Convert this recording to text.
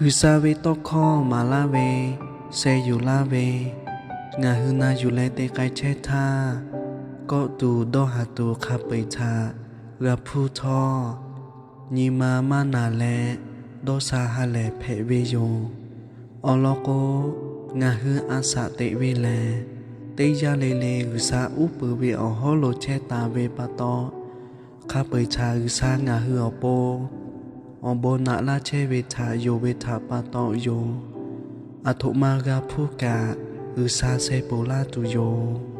G'uiˬsha ve tawˇ hkawˇ maˍ laˇ ve, sheh yuˬ laˇ ve, ngaˬ hui na yuˬ leh te k'ai chehˇ htaˇ, kawˆ tuˬ dawˇ haˍ tuˬ hk'a peu-eˬ htaꞈ g'a hpuˇ htawˇ, nyi ma maˇ naˬ leh dawˇ sha ha lehˬ hpehꞈ ve yoˬ. Awˬ lawn k'o, ngaˬ hui a shaꞈ teꞈ ve lehˬ, teˇ yanˇ le le G'uiˬsha uˉ peunˍ ve awˬ hawˉ lo chehˇ taˍ ve pa taw, hk'a peu-eˬ htaꞈ G'uiˬsha ngaˬ hui awˬ pon awˬ bon naꞈ laˇ chehˇ ve htaꞈ yonˍ ve htaꞈ pa taw yoˬ. Aˬ htoꞈ ma g'a hpuˇ kaꞈ, G'uiˬsha sheh ponˬ laˇ tuˬ yoˬ.